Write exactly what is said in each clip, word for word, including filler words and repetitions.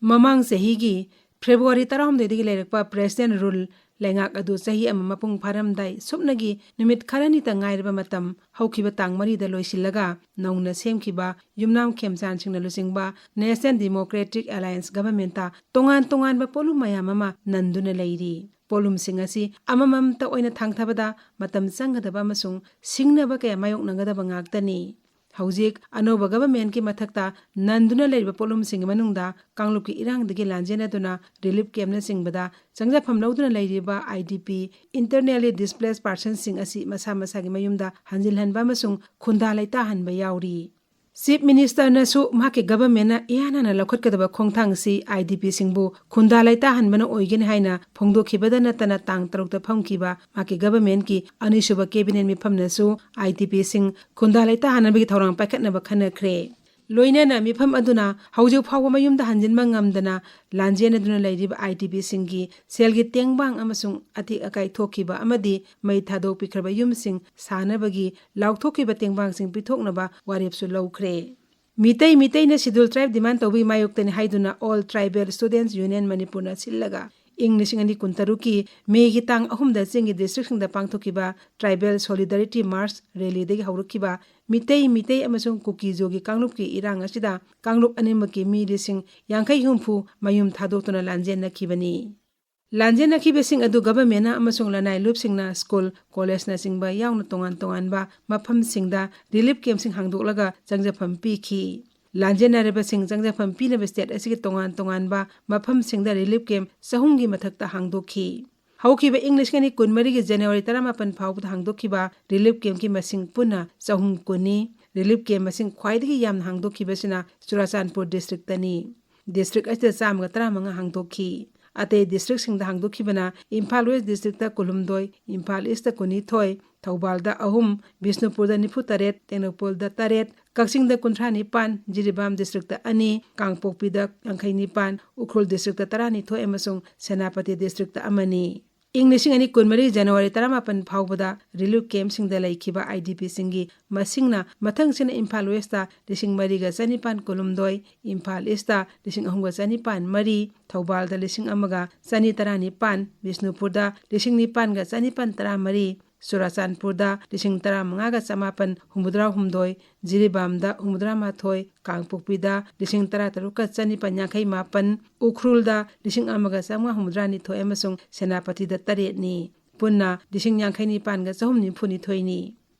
ꯃꯃꯥꯡ ꯆꯍꯤꯒꯤ ꯐꯦꯕ꯭ꯔꯨꯋꯥꯔꯤ ꯇꯔꯥꯍꯨꯝꯗꯣꯏꯗꯒꯤ ꯂꯩꯔꯛꯄ President Rule ꯂꯩꯉꯥꯛ ꯑꯗꯨ ꯆꯍꯤ ꯑꯃ ꯃꯄꯨꯡ ꯐꯥꯔꯝꯗꯥꯏ ꯁꯨꯞꯅꯒꯤ ꯅꯨꯃꯤꯠ ꯈꯔꯅꯤꯇ ꯉꯥꯏꯔꯕ ꯃꯇꯝ ꯍꯧꯈꯤꯕ ꯇꯥꯡ ꯃꯔꯤꯗ ꯂꯣꯏꯁꯤꯜꯂꯒ ꯅꯧꯅ ꯁꯦꯝꯈꯤꯕ ꯌꯨꯝꯅꯥꯝ ꯈꯦꯝꯆꯥꯟꯁꯤꯡꯅ ꯂꯨꯆꯤꯡꯕ National Democratic Alliance Governmentꯇ ꯇꯣꯉꯥꯟ ꯇꯣꯉꯥꯟꯕ ꯄꯣꯠꯂꯨꯝ ꯃꯌꯥꯝ ꯑꯃ ꯅꯟꯗꯨꯅ ꯂꯩꯔꯤ꯫ ꯄꯣꯠꯂꯨꯝꯁꯤꯡ ꯑꯁꯤ ꯑꯃꯃꯝꯇ ꯑꯣꯏꯅ ꯊꯥꯡꯊꯕꯗ ꯃꯇꯝ ꯆꯪꯒꯗꯕ ꯑꯃꯁꯨꯡ ꯁꯤꯡꯅꯕ ꯀꯌꯥ ꯃꯥꯌꯣꯛꯅꯒꯗꯕ ꯉꯥꯛꯇꯅꯤ꯫ ꯍꯧꯖꯤꯛ ꯑꯅꯧꯕ governmentꯀꯤ ꯃꯊꯛꯇ ꯅꯟꯗꯨꯅ ꯂꯩꯔꯤꯕ ꯄꯣꯠꯂꯨꯝꯁꯤꯡꯒꯤ ꯃꯅꯨꯡꯗ ꯀꯥꯡꯂꯨꯞꯀꯤ ꯏꯔꯥꯡꯗꯒꯤ ꯂꯥꯟꯖꯦꯟꯅꯗꯨꯅ relief campꯅꯆꯤꯡꯕꯗ ꯆꯪꯖꯐꯝ ꯂꯧꯗꯨꯅ ꯂꯩꯔꯤꯕ IDP, Internally Displaced Personsꯁꯤꯡ ꯑꯁꯤ ꯃꯁꯥ ꯃꯁꯥꯒꯤ ꯃꯌꯨꯝꯗ ꯍꯟꯖꯤꯜꯍꯟꯕ ꯑꯃꯁꯨꯡ ꯈꯨꯟꯗꯥ ꯂꯩꯇꯥꯍꯟꯕ ꯌꯥꯎꯔꯤ꯫ Chief Ministerꯅꯁꯨ ꯃꯍꯥꯛꯀꯤ governmentꯅ ꯏꯍꯥꯟ ꯍꯥꯟꯅ ꯂꯧꯈꯠꯀꯗꯕ ꯈꯣꯡꯊꯥꯡꯁꯤ IDPꯁꯤꯡꯕꯨ ꯈꯨꯟꯗꯥ ꯂꯩꯇꯥꯍꯟꯕꯅ ꯑꯣꯏꯒꯅꯤ ꯍꯥꯏꯅ ꯐꯣꯡꯗꯣꯛꯈꯤꯕꯗ ꯅꯠꯇꯅ ꯇꯥꯡ ꯇꯔꯨꯛꯇ ꯐꯝꯈꯤꯕ ꯃꯍꯥꯛꯀꯤ governmentꯀꯤ ꯑꯅꯤꯁꯨꯕ cabinet ꯃꯤꯐꯝꯅꯁꯨ IDPꯁꯤꯡ ꯈꯨꯟꯗꯥ ꯂꯩꯇꯥꯍꯟꯅꯕꯒꯤ ꯊꯧꯔꯥꯡ ꯄꯥꯏꯈꯠꯅꯕ ꯈꯟꯅꯈ꯭ꯔꯦ꯫ ꯂꯣꯏꯅꯅ ꯃꯤꯐꯝ ꯑꯗꯨꯅ ꯍꯧꯖꯤꯛ ꯐꯥꯎꯕ ꯃꯌꯨꯝꯗ ꯍꯟꯖꯤꯟꯕ ꯉꯝꯗꯅ ꯂꯥꯟꯖꯦꯟꯅꯗꯨꯅ ꯂꯩꯔꯤꯕ IDPꯁꯤꯡꯒꯤ ꯁꯦꯜꯒꯤ ꯇꯦꯡꯕꯥꯡ ꯑꯃꯁꯨꯡ ꯑꯇꯦꯛ ꯑꯀꯥꯏ ꯊꯣꯛꯈꯤꯕ ꯑꯃꯗꯤ ꯃꯩ ꯊꯥꯗꯣꯛꯄꯤꯈ꯭ꯔꯕ ꯌꯨꯝꯁꯤꯡ ꯁꯥꯅꯕꯒꯤ ꯂꯥꯎꯊꯣꯛꯈꯤꯕ ꯇꯦꯡꯕꯥꯡꯁꯤꯡ ꯄꯤꯊꯣꯛꯅꯕ ꯋꯥꯔꯦꯞꯁꯨ ꯂꯧꯈ꯭ꯔꯦ꯫ ꯃꯤꯇꯩ ꯃꯤꯇꯩꯅ Scheduled Tribe demand ꯇꯧꯕꯒꯤ ꯃꯥꯌꯣꯛꯇꯅꯤ ꯍꯥꯏꯗꯨꯅ All Tribal Students Union ꯃꯅꯤꯄꯨꯔꯅ ꯁꯤꯜꯂꯒ ꯏꯪ ꯂꯤꯁꯤꯡ ꯑꯅꯤ ꯀꯨꯟꯇꯔꯨꯛꯀꯤ ꯃꯦꯒꯤ ꯇꯥꯡ ꯑꯍꯨꯝꯗ ꯆꯤꯡꯒꯤ districtꯁꯤꯡꯗ ꯄꯥꯡꯊꯣꯛꯈꯤꯕ Tribal Solidarity March rallyꯗꯒꯤ ꯍꯧꯔꯛꯈꯤꯕ Meitei, Meitei ꯑꯃꯁꯨꯡ ꯀꯨꯀꯤ-ꯖꯣꯒꯤ ꯀꯥꯡꯂꯨꯞꯀꯤ ꯏꯔꯥꯡ ꯑꯁꯤꯗ ꯀꯥꯡꯂꯨꯞ ꯑꯅꯤꯃꯛꯀꯤ ꯃꯤ ꯂꯤꯁꯤꯡ ꯌꯥꯡꯈꯩ ꯍꯨꯝꯐꯨ ꯃꯌꯨꯝ ꯊꯥꯗꯣꯛꯇꯨꯅ ꯂꯥꯟꯖꯦꯟꯅꯈꯤꯕꯅꯤ꯫ ꯂꯥꯟꯖꯦꯟꯅꯈꯤꯕꯁꯤꯡ ꯑꯗꯨ governmentꯅ ꯑꯃꯁꯨꯡ ꯂꯅꯥꯏ ꯂꯨꯞꯁꯤꯡꯅ school, collegeꯅꯆꯤꯡꯕ ꯌꯥꯎꯅ ꯇꯣꯉꯥꯟ ꯇꯣꯉꯥꯟꯕ ꯃꯐꯝꯁꯤꯡꯗ relief campꯁꯤꯡ ꯍꯥꯡꯗꯣꯛꯂꯒ ꯆꯪꯖꯐꯝ ꯄꯤꯈꯤ꯫ ꯂꯥꯟꯖꯦꯟꯅꯔꯤꯕꯁꯤꯡ ꯆꯪꯖꯐꯝ ꯄꯤꯅꯕ state ꯑꯁꯤꯒꯤ ꯇꯣꯉꯥꯟ ꯇꯣꯉꯥꯟꯕ ꯃꯐꯝꯁꯤꯡꯗ relief camp ꯆꯍꯨꯝꯒꯤ ꯃꯊꯛꯇ ꯍꯥꯡꯗꯣꯛꯈꯤ꯫ ꯍꯧꯈꯤꯕ ꯏꯪ ꯂꯤꯁꯤꯡ ꯑꯅꯤ ꯀꯨꯟꯃꯔꯤꯒꯤ January ꯇꯔꯥꯃꯥꯄꯟ ꯐꯥꯎꯕꯗ ꯍꯥꯡꯗꯣꯛꯈꯤꯕ relief campꯀꯤ ꯃꯁꯤꯡ ꯄꯨꯟꯅ ꯆꯍꯨꯝ ꯀꯨꯟꯅꯤ꯫ Relief camp ꯃꯁꯤꯡ ꯈ꯭ꯋꯥꯏꯗꯒꯤ ꯌꯥꯝꯅ ꯍꯥꯡꯗꯣꯛꯈꯤꯕꯁꯤꯅ ꯆꯨꯔꯥꯆꯥꯟꯄꯨꯔ districtꯇꯅꯤ꯫ District ꯑꯁꯤꯗ ꯆꯥꯝꯃꯒ ꯇꯔꯥꯃꯉꯥ ꯍꯥꯡꯗꯣꯛꯈꯤ꯫ ꯑꯇꯩ districtꯁꯤꯡꯗ ꯍꯥꯡꯗꯣꯛꯈꯤꯕꯅ ꯏꯝꯐꯥꯜ West districtꯇ ꯀꯨꯟꯍꯨꯝꯗꯣꯏ, ꯏꯝꯐꯥꯜ Eastꯇ ꯀꯨꯟꯅꯤꯊꯣꯏ, ꯊꯧꯕꯥꯜꯗ ꯑꯍꯨꯝ, ꯕꯤꯁꯅꯨꯄꯨꯔꯗ ꯅꯤꯐꯨꯇꯔꯦꯠ, ꯇꯦꯡꯅꯧꯄꯜꯗ ꯇꯔꯦꯠ, ꯀꯛꯆꯤꯡꯗ ꯀꯨꯟꯊ꯭ꯔꯥ ꯅꯤꯄꯥꯟ, ꯖꯤꯔꯤꯕꯥꯝ districtꯇ ꯑꯅꯤ, ꯀꯥꯡꯄꯣꯛꯄꯤꯗ ꯌꯥꯡꯈꯩ ꯅꯤꯄꯥꯟ, ꯎꯈ꯭ꯔꯨꯜ districtꯇ ꯇꯔꯥꯅꯤꯊꯣꯏ ꯑꯃꯁꯨꯡ ꯁꯦꯅꯥꯄꯇꯤ districtꯇ ꯑꯃꯅꯤ꯫ ꯏꯪ ꯂꯤꯁꯤꯡ ꯑꯅꯤ ꯀꯨꯟꯃꯔꯤ January ꯇꯔꯥꯃꯥꯄꯟ ꯐꯥꯎꯕꯗ relief camp ꯁꯤꯡꯗ ꯂꯩꯈꯤꯕ IDP ꯁꯤꯡꯒꯤ ꯃꯁꯤꯡꯅ ꯃꯊꯪꯁꯤꯅ ꯏꯝꯐꯥꯜ West ꯇ ꯂꯤꯁꯤꯡ ꯃꯔꯤꯒ ꯆꯅꯤꯄꯥꯟ ꯀꯨꯟꯍꯨꯝꯗꯣꯏ, ꯏꯝꯐꯥꯜ East ꯇ ꯂꯤꯁꯤꯡ ꯑꯍꯨꯝꯒ ꯆꯅꯤꯄꯥꯟ ꯃꯔꯤ, ꯊꯧꯕꯥꯜꯗ ꯂꯤꯁꯤꯡ ꯑꯃꯒ ꯆꯅꯤ ꯇꯔꯥꯅꯤꯄꯥꯟ, ꯕꯤꯁꯅꯨꯄꯨꯔꯗ ꯂꯤꯁꯤꯡ ꯅꯤꯄꯥꯟꯒ ꯆꯅꯤꯄꯥꯟ ꯇꯔꯥꯃꯔꯤ, ꯆꯨꯔꯥꯆꯥꯟꯄꯨꯔꯗ ꯂꯤꯁꯤꯡ ꯇꯔꯥꯃꯉꯥꯒ ꯆꯃꯥꯄꯟ ꯍꯨꯝꯐꯨꯇꯔꯥ ꯍꯨꯝꯗꯣꯏ, ꯖꯤꯔꯤꯕꯥꯝꯗ ꯍꯨꯝꯐꯨꯇꯔꯥ ꯃꯥꯊꯣꯏ, ꯀꯥꯡꯄꯣꯛꯄꯤꯗ ꯂꯤꯁꯤꯡ ꯇꯔꯥ ꯇꯔꯨꯛꯀ ꯆꯅꯤꯄꯥꯟ ꯌꯥꯡꯈꯩ ꯃꯥꯄꯟ, ꯎꯈ꯭ꯔꯨꯜꯗ ꯂꯤꯁꯤꯡ ꯑꯃꯒ ꯆꯥꯝꯃꯉꯥ ꯍꯨꯝꯐꯨꯇꯔꯥ ꯅꯤꯊꯣꯏ ꯑꯃꯁꯨꯡ ꯁꯦꯅꯥꯄꯇꯤꯗ ꯇꯔꯦꯠꯅꯤ꯫ ꯄꯨꯟꯅ ꯂꯤꯁꯤꯡ ꯌꯥꯡꯈꯩ ꯅꯤꯄꯥꯟꯒ ꯆꯍꯨꯝ ꯅꯤꯐꯨ ꯅꯤꯊꯣꯏꯅꯤ꯫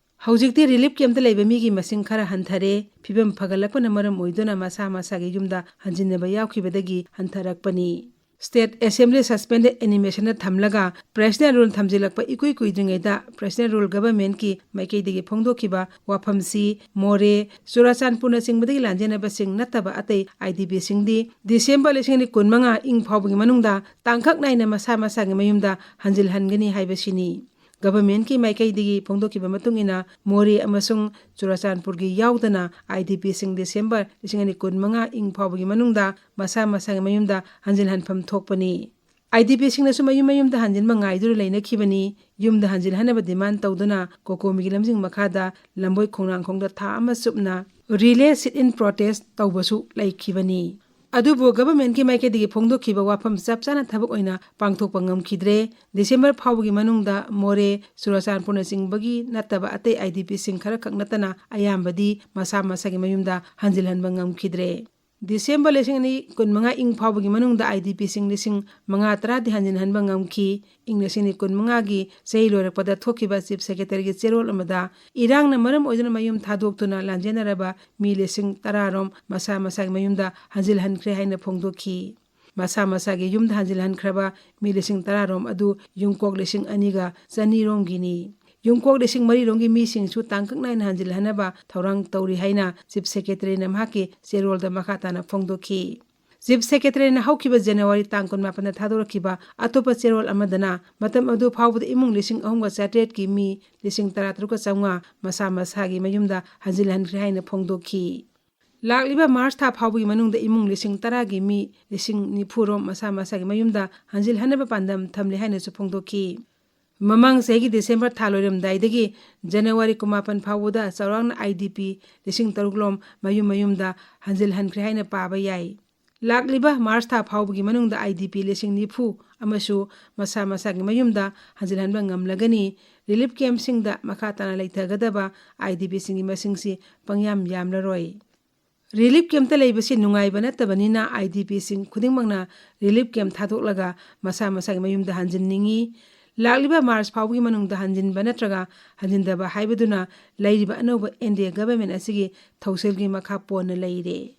ꯍꯧꯖꯤꯛꯇꯤ relief camp ꯇ ꯂꯩꯕ ꯃꯤꯒꯤ ꯃꯁꯤꯡ ꯈꯔ ꯍꯟꯊꯔꯦ꯫ ꯐꯤꯕꯝ ꯐꯒꯠꯂꯛꯄꯅ ꯃꯔꯝ ꯑꯣꯏꯗꯨꯅ ꯃꯁꯥ ꯃꯁꯥꯒꯤ ꯌꯨꯝꯗ ꯍꯟꯖꯤꯟꯅꯕ ꯌꯥꯎꯈꯤꯕꯗꯒꯤ ꯍꯟꯊꯔꯛꯄꯅꯤ꯫ State Assembly suspended animation ꯗ ꯊꯝꯂꯒ personal rule ꯊꯝꯖꯤꯜꯂꯛꯄ ꯏꯀꯨꯏ ꯀꯨꯏꯗ꯭ꯔꯤꯉꯩꯗ personal rule government ꯀꯤ ꯃꯥꯏꯀꯩꯗꯒꯤ ꯐꯣꯡꯗꯣꯛꯈꯤꯕ ꯋꯥꯐꯝꯁꯤ ꯃꯣꯔꯦ, ꯆꯨꯔꯥꯆꯥꯟꯄꯨꯔꯅꯆꯤꯡꯕꯗꯒꯤ ꯂꯥꯟꯖꯦꯟꯅꯕꯁꯤꯡ ꯅꯠꯇꯕ ꯑꯇꯩ IDP ꯁꯤꯡꯗꯤ December ꯂꯤꯁꯤꯡ ꯑꯅꯤ ꯀꯨꯟꯃꯉꯥ ꯏꯪ ꯐꯥꯎꯕꯒꯤ ꯃꯅꯨꯡꯗ ꯇꯥꯡꯀꯛ ꯅꯥꯏꯅ ꯃꯁꯥ ꯃꯁꯥꯒꯤ ꯃꯌꯨꯝꯗ ꯍꯟꯖꯤꯜꯍꯟꯒꯅꯤ ꯍꯥꯏꯕꯁꯤꯅꯤ꯫ Government ꯀꯤ ꯃꯥꯏꯀꯩꯗꯒꯤ ꯐꯣꯡꯗꯣꯛꯈꯤꯕ ꯃꯇꯨꯡ ꯏꯟꯅ ꯃꯣꯔꯦ ꯑꯃꯁꯨꯡ ꯆꯨꯔꯥꯆꯥꯟꯄꯨꯔꯒꯤ ꯌꯥꯎꯗꯅ IDP ꯁꯤꯡ December ꯂꯤꯁꯤꯡ ꯑꯅꯤ ꯀꯨꯟꯃꯉꯥ ꯏꯪ ꯐꯥꯎꯕꯒꯤ ꯃꯅꯨꯡꯗ ꯃꯁꯥ ꯃꯁꯥꯒꯤ ꯃꯌꯨꯝꯗ ꯍꯟꯖꯤꯜꯍꯟꯐꯝ ꯊꯣꯛꯄꯅꯤ꯫ IDP ꯁꯤꯡꯅꯁꯨ ꯃꯌꯨꯝ ꯃꯌꯨꯝꯗ ꯍꯟꯖꯤꯟꯕ ꯉꯥꯏꯗꯨꯅ ꯂꯩꯅꯈꯤꯕꯅꯤ꯫ ꯌꯨꯝꯗ ꯍꯟꯖꯤꯜꯍꯟꯅꯕ demand ꯇꯧꯗꯨꯅ ꯀꯣꯀꯣꯃꯤꯒꯤ ꯂꯝꯖꯤꯡ ꯃꯈꯥꯗ ꯂꯝꯕꯣꯏ ꯈꯣꯡꯅꯥꯡꯈꯣꯡꯗ ꯊꯥ ꯑꯃ ꯆꯨꯞꯅ relay sit-in protest ꯇꯧꯕꯁꯨ ꯂꯩꯈꯤꯕꯅꯤ꯫ ꯑꯗꯨꯕꯨ government ꯀꯤ ꯃꯥꯏꯀꯩꯗꯒꯤ ꯐꯣꯡꯗꯣꯛꯈꯤꯕ ꯋꯥꯐꯝ ꯆꯞ ꯆꯥꯅ ꯊꯕꯛ ꯑꯣꯏꯅ ꯄꯥꯡꯊꯣꯛꯄ ꯉꯝꯈꯤꯗ꯭ꯔꯦ꯫ December ꯐꯥꯎꯕꯒꯤ ꯃꯅꯨꯡꯗ ꯃꯣꯔꯦ, ꯆꯨꯔꯥꯆꯥꯟꯄꯨꯔꯅꯆꯤꯡꯕꯒꯤ ꯅꯠꯇꯕ ꯑꯇꯩ IDP ꯁꯤꯡ ꯈꯔꯈꯛ ꯅꯠꯇꯅ ꯑꯌꯥꯝꯕꯗꯤ ꯃꯁꯥ ꯃꯁꯥꯒꯤ ꯃꯌꯨꯝꯗ ꯍꯟꯖꯤꯜꯍꯟꯕ ꯉꯝꯈꯤꯗ꯭ꯔꯦ꯫ December ꯂꯤꯁꯤꯡ ꯑꯅꯤ ꯀꯨꯟꯃꯉꯥ ꯏꯪ ꯐꯥꯎꯕꯒꯤ ꯃꯅꯨꯡꯗ IDP ꯁꯤꯡ ꯂꯤꯁꯤꯡ ꯃꯉꯥ ꯇꯔꯥꯗꯤ ꯍꯟꯖꯤꯟꯍꯟꯕ ꯉꯝꯈꯤ꯫ ꯏꯪ ꯂꯤꯁꯤꯡ ꯑꯅꯤ ꯀꯨꯟꯃꯉꯥꯒꯤ ꯆꯍꯤ ꯂꯣꯏꯔꯛꯄꯗ ꯊꯣꯛꯈꯤꯕ Chief Secretary ꯒꯤ ꯆꯦꯔꯣꯜ ꯑꯃꯗ ꯏꯔꯥꯡꯅ ꯃꯔꯝ ꯑꯣꯏꯗꯨꯅ ꯃꯌꯨꯝ ꯊꯥꯗꯣꯛꯇꯨꯅ ꯂꯥꯟꯖꯦꯟꯅꯔꯕ ꯃꯤ ꯂꯤꯁꯤꯡ ꯇꯔꯥꯔꯣꯝ ꯃꯁꯥ ꯃꯁꯥꯒꯤ ꯃꯌꯨꯝꯗ ꯍꯟꯖꯤꯜꯍꯟꯈ꯭ꯔꯦ ꯍꯥꯏꯅ ꯐꯣꯡꯗꯣꯛꯈꯤ꯫ ꯃꯁꯥ ꯃꯁꯥꯒꯤ ꯌꯨꯝꯗ ꯍꯟꯖꯤꯜꯍꯟꯈ꯭ꯔꯕ ꯃꯤ ꯂꯤꯁꯤꯡ ꯇꯔꯥꯔꯣꯝ ꯑꯗꯨ ꯌꯨꯝꯀꯣꯛ ꯂꯤꯁꯤꯡ ꯑꯅꯤꯒ ꯆꯅꯤꯔꯣꯝꯒꯤꯅꯤ꯫ ꯌꯨꯝꯀꯣꯛ ꯂꯤꯁꯤꯡ ꯃꯔꯤꯔꯣꯝꯒꯤ ꯃꯤꯁꯤꯡꯁꯨ ꯇꯥꯡꯀꯛ ꯅꯥꯏꯅ ꯍꯟꯖꯤꯜꯍꯟꯅꯕ ꯊꯧꯔꯥꯡ ꯇꯧꯔꯤ ꯍꯥꯏꯅ Chief Secretary ꯅ ꯃꯍꯥꯛꯀꯤ ꯆꯦꯔꯣꯜꯗ ꯃꯈꯥ ꯇꯥꯅ ꯐꯣꯡꯗꯣꯛꯈꯤ꯫ Chief Secretary ꯅ ꯍꯧꯈꯤꯕ January ꯇꯥꯡ ꯀꯨꯟꯃꯥꯄꯟꯗ ꯊꯥꯗꯣꯔꯛꯈꯤꯕ ꯑꯇꯣꯞꯄ ꯆꯦꯔꯣꯜ ꯑꯃꯗꯅ ꯃꯇꯝ ꯑꯗꯨ ꯐꯥꯎꯕꯗ ꯏꯃꯨꯡ ꯂꯤꯁꯤꯡ ꯑꯍꯨꯝꯒ ꯆꯥꯇ꯭ꯔꯦꯠꯀꯤ ꯃꯤ ꯂꯤꯁꯤꯡ ꯇꯔꯥꯇꯔꯨꯛꯀ ꯆꯥꯝꯃꯉꯥ ꯃꯁꯥ ꯃꯁꯥꯒꯤ ꯃꯌꯨꯝꯗ ꯍꯟꯖꯤꯜꯍꯟꯈ꯭ꯔꯦ ꯍꯥꯏꯅ ꯐꯣꯡꯗꯣꯛꯈꯤ꯫ ꯂꯥꯛꯂꯤꯕ ꯃꯥꯔꯆ ꯊꯥ ꯐꯥꯎꯕꯒꯤ ꯃꯅꯨꯡꯗ ꯏꯃꯨꯡ ꯂꯤꯁꯤꯡ ꯇꯔꯥꯒꯤ ꯃꯤ ꯂꯤꯁꯤꯡ ꯅꯤꯐꯨ ꯔꯣꯝ ꯃꯁꯥ ꯃꯁꯥꯒꯤ ꯃꯌꯨꯝꯗ ꯍꯟꯖꯤꯜꯍꯟꯅꯕ ꯄꯥꯟꯗꯝ ꯊꯝꯂꯤ ꯍꯥꯏꯅꯁꯨ ꯐꯣꯡꯗꯣꯛꯈꯤ꯫ ꯃꯃꯥꯡ ꯆꯍꯤꯒꯤ ꯗꯤꯁꯦꯝꯕꯔ ꯊꯥ ꯂꯣꯏꯔꯝꯗꯥꯏꯗꯒꯤ ꯖꯅꯋꯥꯔꯤ ꯀꯨꯟꯃꯥꯄꯟ ꯐꯥꯎꯕꯗ ꯆꯥꯎꯔꯥꯛꯅ IDP ꯂꯤꯁꯤꯡ ꯇꯔꯨꯛ ꯂꯣꯝ ꯃꯌꯨꯝ ꯃꯌꯨꯝꯗ ꯍꯟꯖꯤꯜꯍꯟꯈ꯭ꯔꯦ ꯍꯥꯏꯅ ꯄꯥꯕ ꯌꯥꯏ꯫ ꯂꯥꯛꯂꯤꯕ ꯃꯥꯔꯆ ꯊꯥ ꯐꯥꯎꯕꯒꯤ ꯃꯅꯨꯡꯗ IDP ꯂꯤꯁꯤꯡ ꯅꯤꯐꯨ ꯑꯃꯁꯨ ꯃꯁꯥ ꯃꯁꯥꯒꯤ ꯃꯌꯨꯝꯗ ꯍꯟꯖꯤꯜꯍꯟꯕ ꯉꯝꯂꯒꯅꯤ꯫ ꯔꯤꯂꯤꯐ ꯀꯦꯝꯞꯁꯤꯡꯗ ꯃꯈꯥ ꯇꯥꯅ ꯂꯩꯊꯒꯗꯕ IDPꯁꯤꯡꯒꯤ ꯃꯁꯤꯡꯁꯤ ꯄꯪꯌꯥꯝ ꯌꯥꯝꯂꯔꯣꯏ꯫ ꯔꯤꯂꯤꯐ ꯀꯦꯝꯞꯇ ꯂꯩꯕꯁꯤ ꯅꯨꯡꯉꯥꯏꯕ ꯅꯠꯇꯕꯅꯤꯅ IDPꯁꯤꯡ ꯈꯨꯗꯤꯡꯃꯛꯅ ꯔꯤꯂꯤꯐ ꯀꯦꯝꯞ ꯊꯥꯗꯣꯛꯂꯒ ꯃꯁꯥ ꯃꯁꯥꯒꯤ ꯃꯌꯨꯝꯗ ꯍꯟꯖꯤꯟꯅꯤꯡꯏ꯫ ꯂꯥꯛꯂꯤꯕ ꯃꯥꯔꯆ ꯐꯥꯎꯕꯒꯤ ꯃꯅꯨꯡꯗ ꯍꯟꯖꯤꯟꯕ ꯅꯠꯇ꯭ꯔꯒ ꯍꯟꯖꯤꯟꯗꯕ ꯍꯥꯏꯕꯗꯨꯅ ꯂꯩꯔꯤꯕ ꯑꯅꯧꯕ NDA ꯒꯚꯔꯟꯃꯦꯟꯠ ꯑꯁꯤꯒꯤ ꯊꯧꯁꯤꯜꯒꯤ ꯃꯈꯥ ꯄꯣꯟꯅ ꯂꯩꯔꯦ꯫